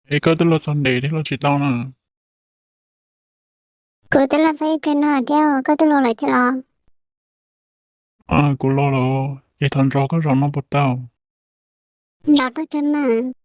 Es koj twb los txog ntev thiab los tsis tau na? Kuv twb los txog ib pliag no thiab, koj twb los lawm thiab los? Kuv los lawm, es thov ntsos koj zaum no puas tau? Zaum tau kawg mas.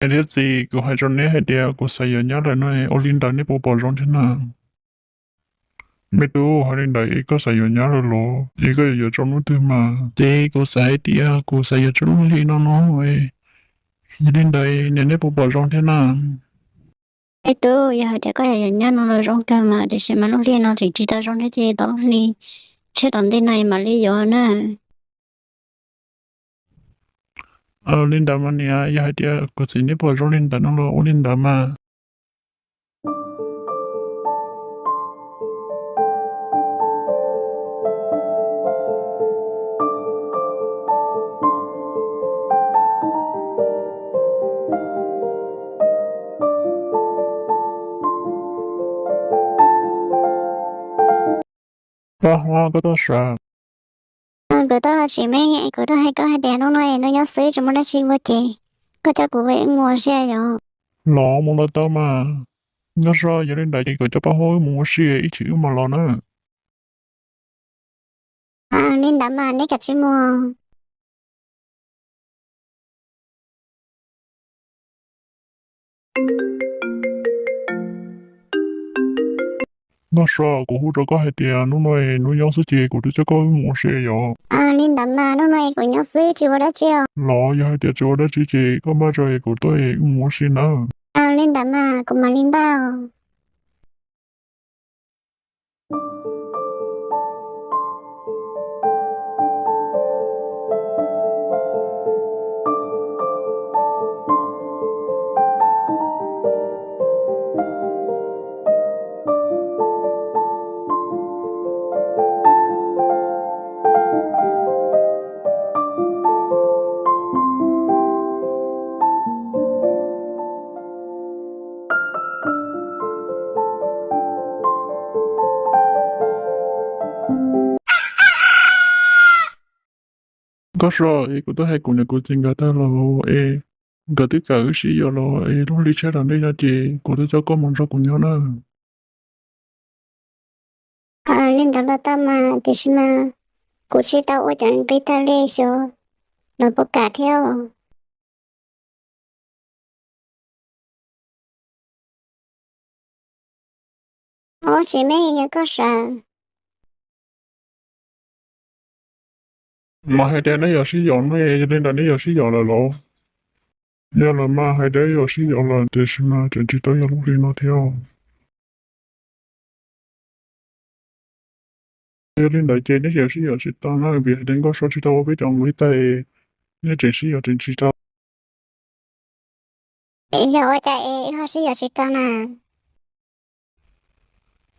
Niam thiab txiv, kuv hais rau neb hais tias kuv xav yuav nyab lawm no, ua li ntawd neb puas pom zoo thiab na? Me tub, hais li ntawd es koj xav yuav nyab lawm los? Es koj yuav yuav tsaus ntuj twg mas? Ces kuv xav hais tias kuv xav yuav tsaus ntuj li no no, yog li ntawd neb puas pom zoo thiab na? Me tub, yog hais tias koj yuav yuav nyab no los zoo kawg mas, tiam sis mas lub hli no tseem tsis tau zoo thiab, ces tom lub hli tshiab tom ntej no mam li yuav na. Li ntawd mas niam, yog hais tias kuv txiv neb puas zoo li ntawd no los ua li ntawd mas. Paj Huab, koj tuaj sav? Kuv tuaj tsis meej, kuv tuaj hais koj hais tias hnub no es hnub nyob xwb tsis muaj dab tsi ua ces koj coj kuv wb mus ua si yom? Los mus los tau mas. Nkauj Soj, yog li ntawd ces kuv coj Paj Huab wb mus ua si ib chim wb mam los na. Li ntawd mas neb kav tsij mus. Nkauj Soj, kuv hu rau koj hais tias hnub no es hnub nyob xwb ces kuv twb coj koj wb mus ua si yom? Li ntawd mas hnub no es kuv nyob xwb tsis ua dab tsi os. Los yog hais tias tsis ua dab tsi ces koj npaj tso es kuv tuaj es wb mus ua si nawb. Li ntawd mas kuv mam li npaj. Nkauj Soj, es kuv twb hais kuv niam kuv txiv nkawd tag los es nkawd twb kam wb sib yuav los es lub hli tshiab tom ntej no ces kuv twb coj koj mus nrog kuv nyob na. Li ntawd los tau mas, tiam sis mas kuv tsis tau ua cov nqi tag li xyov lawv puas kam thiab. Ua tsis meej yog koj sav. Mas hais tias neb yuav sib yuav ne, yog li ntawd neb yuav sib yuav lawm los? Yog lawm mas hais tias yuav sib yuav lawm, tiam sis mas tseem tsis tau yog lub hli no thiab. Yog li ntawd ces neb tseem sib yuav tsis tau na, vim hais tias Nkauj Soj tsis tau ua peb cov nqi tag, neb tseem sib yuav tseem tsis tau. Es yog ua cas es wb ho sib yuav tsis tau na?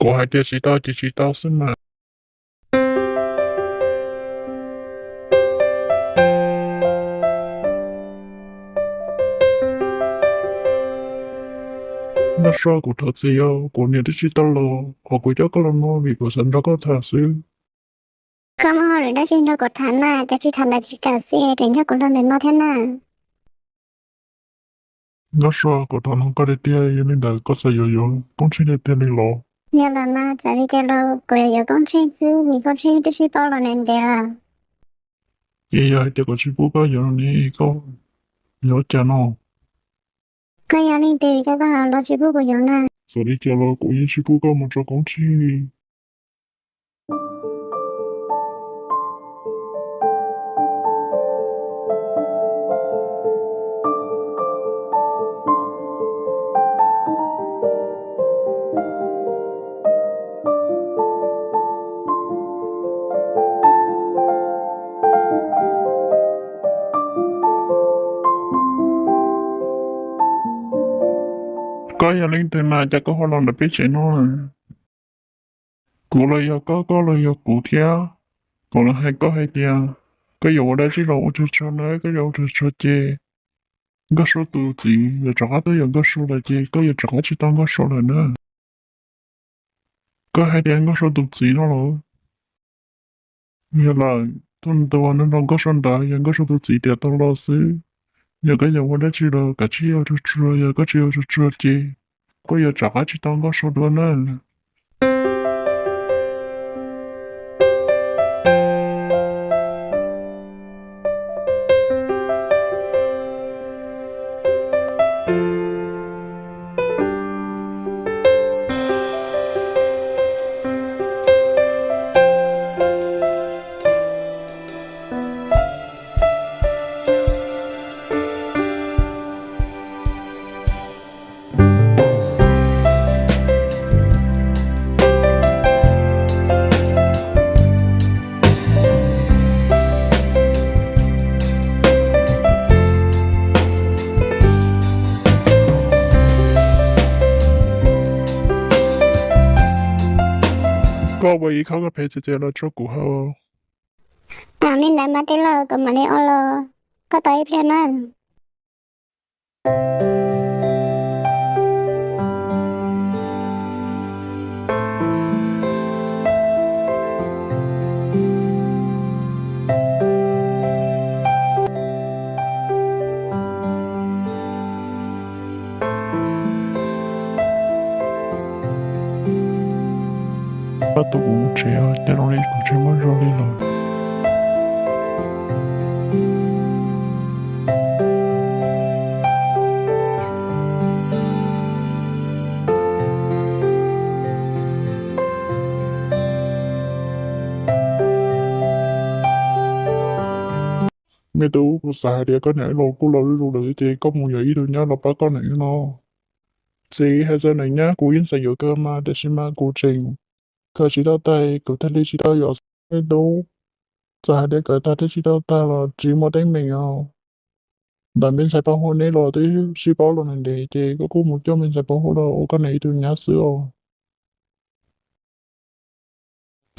Kuv hais tias tsis tau ces tsis tau xwb mas. Nkauj Soj, kuv thov txim os, kuv niam twb tsis tau los, qhov kuv coj koj los no vim kuv xav nrog koj tham xwb. Koj muaj hauj lwm dab tsi nrog kuv tham na, cas tsis tham ntawd tsis kam xwb, tseem nrog kuv nrog nws no thiab na. Nkauj Soj, kuv thov nug koj tiag tiag, yog li ntawd koj xav yuav yuav Koob Tsheej tiag tiag li los? Yog los mas, txawm li cas los kuv yuav yuav Koob Tsheej xwb, vim Koob Tsheej twb sib paub los ntev ntev lawm. Es yog hais tias kuv tsis pub koj yuav no ne, koj yuav cas no? Koj yog leej twg coj koj los tsis pub kuv yuav na? Txawm li cas los kuv yeej tsis pub koj mus rau Koob Tsheej. Koj yog leej twg mas cas koj ho los ntawm peb tsev no? Kuv los yog koj, koj los yog kuv thiab. Kom lawv hais koj hais tias koj yuav ua dab tsi los ua tsuag tsuag na, koj yuav ua tsuag tsuag ces Nkauj Sua tus txiv yuav rov qab tuaj yuav Nkauj Sua lawm ces koj yuav rov qab tsis tau Nkauj Sua lawm na. Koj hais tias Nkauj Sua tus txiv no los? Yog lawm, tus ntuas no los Nkauj Sua ntawd yog Nkauj Sua tus txiv tiav tau los xwb. Yog koj yuav ua dab tsi los kav tsij ua tsuag tsuag, yog koj tsis ua tsuag tsuag ces koj yuav rov qab tsis tau Nkauj Sua dua na. Koj ua ib khob koj phev txias txias los tso kuv haus. Li ntawd mas tij laug, kuv mam li ua los, koj tos ib pliag na. Pab tus kuv mus tsev, cas zoo li kuv tsis muaj zog li lawm. Me tub, kuv xav hais tias koj niam wb los kuj laus zuj zus lawm ces koj mus yuav ib tug nyab los pab koj niam wb no. Txiv, hais txog niam nyab kuv yeej xav yuav kawg mas tiam sis mas kuv tseem kawm tsis tau tag, kuv thiaj li tsis tau yuav. Me tub, txawm hais tias kawm tag thiab tsis tau tag los tsis muaj teeb meem os. Ntawm me ntxhais Paj Huab neb los twb sib paub los ntev ntev ces koj kuj mus coj me ntxhais Paj Huab los ua koj niam ib tug nyab xwb os.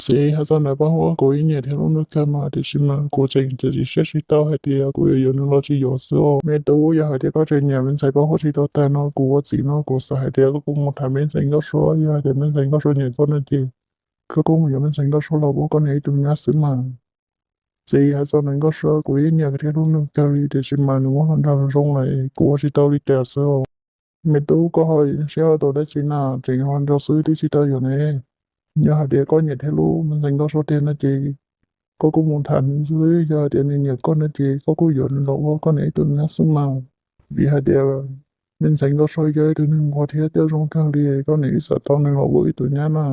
Txiv, hais txog ntawm Paj Huab, kuv yeej nyiam thiab hlub nws kawg mas tiam sis mas kuv tseem txiav txim siab tsis tau hais tias kuv yuav yuav nws los tsis yuav xwb os. Me tub, yog hais tias koj tseem nyiam me ntxhais Paj Huab tsis tau tag no, kuv ua txiv no kuv xav hais tias koj kuj mus tham me ntxhais Nkauj Sua, yog hais tias me ntxhais Nkauj Sua nyiam koj no ces koj kuj mus yuav me ntxhais Nkauj Sua los ua koj niam ib tug nyab xwb mas. Txiv, hais txog ntawm Nkauj Sua, kuv yeej nyiam thiab hlub nws kawg li tiam sis mas nws muab hluas nraug zoo lawm, kuv ua tsis tau li cas xwb os. Me tub, koj ho siab ua tau dab tsi na, tseem hluas nraug xwb twb tsis tau yuav ne. Yog hais tias koj nyiam thiab hlub me ntxhais Nkauj Sua tiag no ces koj kuj mus tham nws xwb, yog hais tias nws nyiam koj no ces koj kuj yuav nws los ua koj niam ib tug nyab xwb mas. Vim hais tias me ntxhais Nkauj Sua yog ib tug neeg nquag thiab coj zoo kawg li, koj niam wb xav tau nws los ua ib tug nyab na.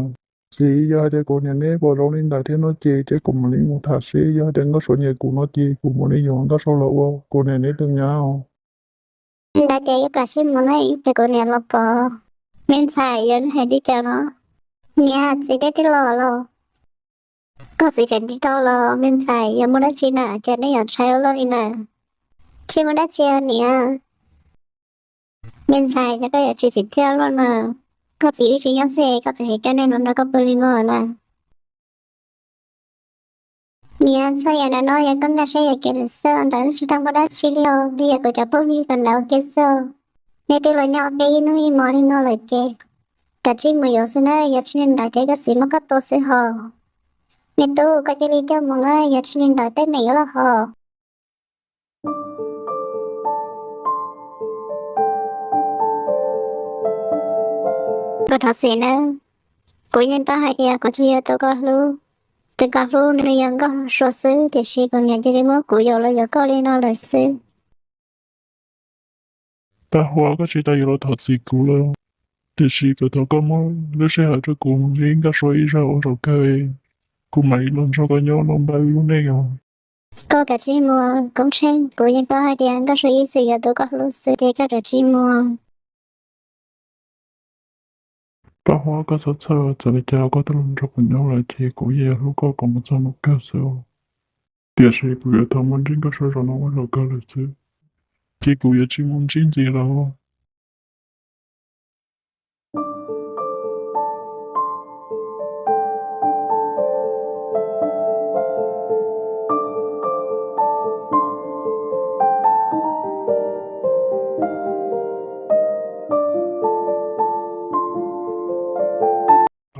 Txiv, yog hais tias kuv niam neb pom zoo li ntawd thiab no ces cia kuv mam li mus tham seb, yog hais tias Nkauj Sua nyiam kuv no ces kuv mam li yuav Nkauj Sua los ua kuv niam neb tus nyab os. Ntawd ces yuav kam sib mus na, ib pliag kuv niam los pom. Me ntxhais, yog neb hais li cas no? Niam, txiv, neb twb los los? Koj txiv tseem tsis tau los me ntxhais, yog muaj dab tsi na ces neb yuav ntshai ua luaj li na? Tsis muaj dab tsi niam. Me ntxhais, yog koj yuav tsis txim txiaj luaj na, koj txiv wb tsis nyob xwb, koj txiv hais coj nej los nrog koj pw li no na. Niam, txhua yam ntawm no yog koj nkag siab yuam kev lawm xwb, ntawm wb tsis tau muaj dab tsi li os, li yog kuv cov phooj ywg kom ntawd ua ke xwb. Nej twb los nyob ua ke ib hnub ib hmo li no lawm ces kav tsij mus yuav xwb na, yog tsis li ntawd ces koj txiv muab koj tua xwb hos. Me tub, koj cia li coj mus na, yog tsis li ntawd teeb meem yuav loj hos. Koj thov txim nawb, kuv yeej paub hais tias kuv tsis yog tus koj hlub. Tus koj hlub nws yog Nkauj Sua xwb, tiam sis kuv niam cia li muab kuv yuam los yuav koj li no lawm xwb. Paj Huab, koj tsis tas yuav los thov txim kuv lawm, tiam sis kuv thov koj muab lub sij hawm rau kuv mus ntsib Nkauj Sua ib zaug ua zaum kawg, kuv mam li los nrog koj nyob los npaj lub neej os. Koj kav tsij mus, Koob Tsheej, kuv yeej paub hais tias Nkauj Sua ib txwm yog tus koj hlub xwb, ces koj kav tsij mus. Paj Huab, koj txhob txhawj, txawm li cas los koj twb los nrog kuv nyob lawm ces kuv yeej yuav hlub koj kom mus txog mus kawg xwb. Tiam sis kuv yuav tau muaj ntsib Nkauj Sua zaum no ua zaum kawg lawm xwb, ces kuv yuav tsis mus ntsib ntxiv lawm.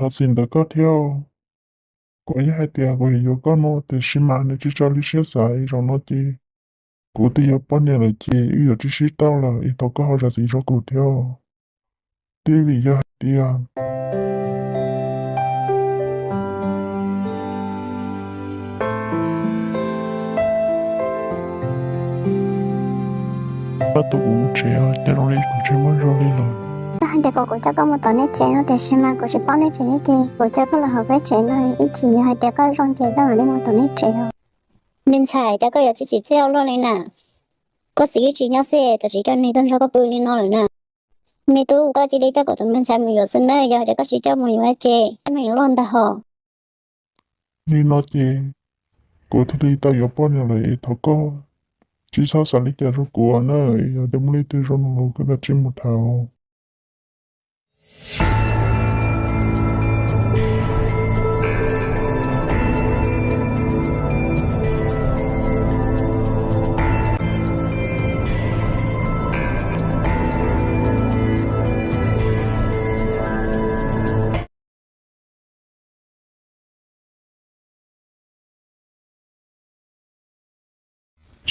Thov txim ntawm koj thiab. Kuv yog hais tias kuv yuav yuav koj no tiam sis mas nws tsis raws li siab xav, zaum no ces kuv twb yuav poj niam lawm ces wb yuav tsis sib tau lawm es thov koj ho zam txim rau kuv thiab. Twb vim yog hais tias koj tus kuv mus tsev, cas zoo li kuv tsis muaj zog li lawm. Koj hais tias kom kuv coj koj mus tom nej tsev no tiam sis mas kuv tsis paub nej tsev ne, ces kuv coj koj los hauv peb tsev no, ib chim yog hais tias koj zoo ces koj mam li mus tom nej tsev os. Me ntxhais, cas koj yuav txiav txim txiaj ua luaj li na? Koj txiv wb tsis nyob xwb, tam sim koj niag tuaj nrog koj pw li no lawm na. Me tub, koj cia li coj kuv tus me ntxhais mus yuav xwb na, yog tias koj tsis coj mus yuav ces koj meem loj ntag hos. Li no ces kuv thiaj li tau yuav poj niam lawm es thov koj tsis txhob xav li cas rau kuv na, yog tias muaj leej twg zoo no los koj kav tsij mus tham.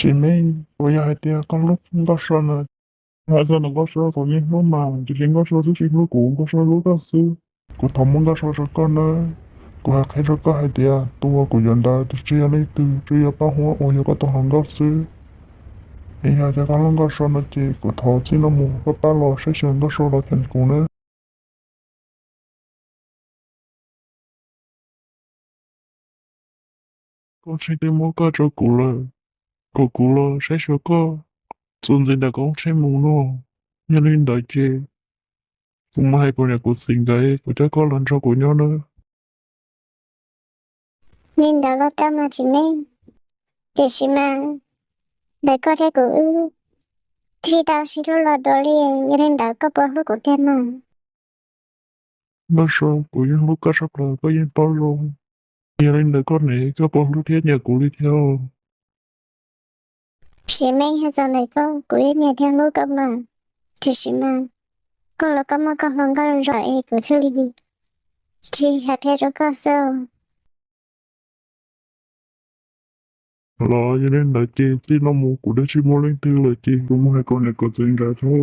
Tsis Meej, puas yog hais tias koj hlub Nkauj Sua na? Hais txog ntawm Nkauj Sua kuv yeej hlub mas, tiam sis Nkauj Sua twb tsis hlub kuv, Nkauj Sua hlub koj xwb. Kuv thov muab Nkauj Sua rau koj nawb. Kuv hais qhia rau koj hais tias tus uas kuv yuav ntawd tsis yog leej twg, tsuas yog Paj Huab uas yog koj tus hluas nkauj xwb. Es yog tias koj hlub Nkauj Sua no ces kuv thov txij no mus koj pab los saib xyuas Nkauj Sua los cheem kuv nawb. Koob Tsheej twb muab koj rau kuv lawm, kom kuv los saib xyuas koj txuas ntxiv ntawm Koob Tsheej mus no. Yog li ntawd ces kuv mus hais kuv niam kuv txiv nkawd kom coj koj los nrog kuv nyob nawb. Li ntawd los tau mas Tsis Meej, tiam sis mas ntawm koj thiab kuv wb twb tsis tau sib hlub los dua li, yog li ntawd koj puas hlub kuv tiag mas? Nkauj Sua, kuv yeej hlub koj tshaj plaws, koj yeej paub zoo. Yog li ntawd koj ne, koj puas hlub thiab nyiam kuv li thiab? Tsis Meej, hais txog ntawm koj kuv yeej nyiam thiab hlub koj mas, tiam sis mas koj los koj muaj koj hluas nkauj zoo es kuv thiaj li tsis hais qhia rau koj xwb. Los yog li ntawd ces txij no mus kuv twb tsis muaj leej twg lawm ces kuv mus hais kuv niam kuv txiv nkawd thiab,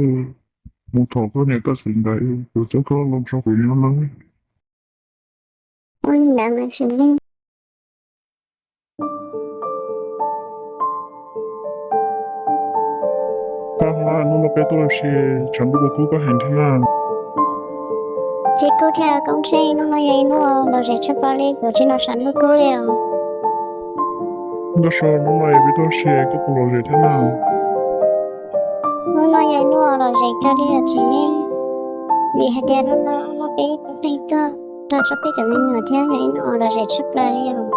mus thov koj niam koj txiv nkawd kom coj koj los nrog kuv nyob nawb. Ua li ntawd mas Tsis Meej. Paj Huab, hnub no peb tuaj ua si, tshav ntuj puas kub koj heev thiab na? Tsis kub thiab Koob Tsheej, hnub no yog ib hnub lom zem tshaj plaws li, kuv tsis hnov tshav ntuj kub li os. Nkauj Sua, hnub no peb tuaj ua si koj puas lom zem thiab na? Hnub no yog ib hnub lom zem kawg li os Tsis Meej, vim hais tias hnub no muaj peb tus pheej tuaj txog txog peb cov me nyuam thiab yog ib hnub lom zem tshaj plaws li os.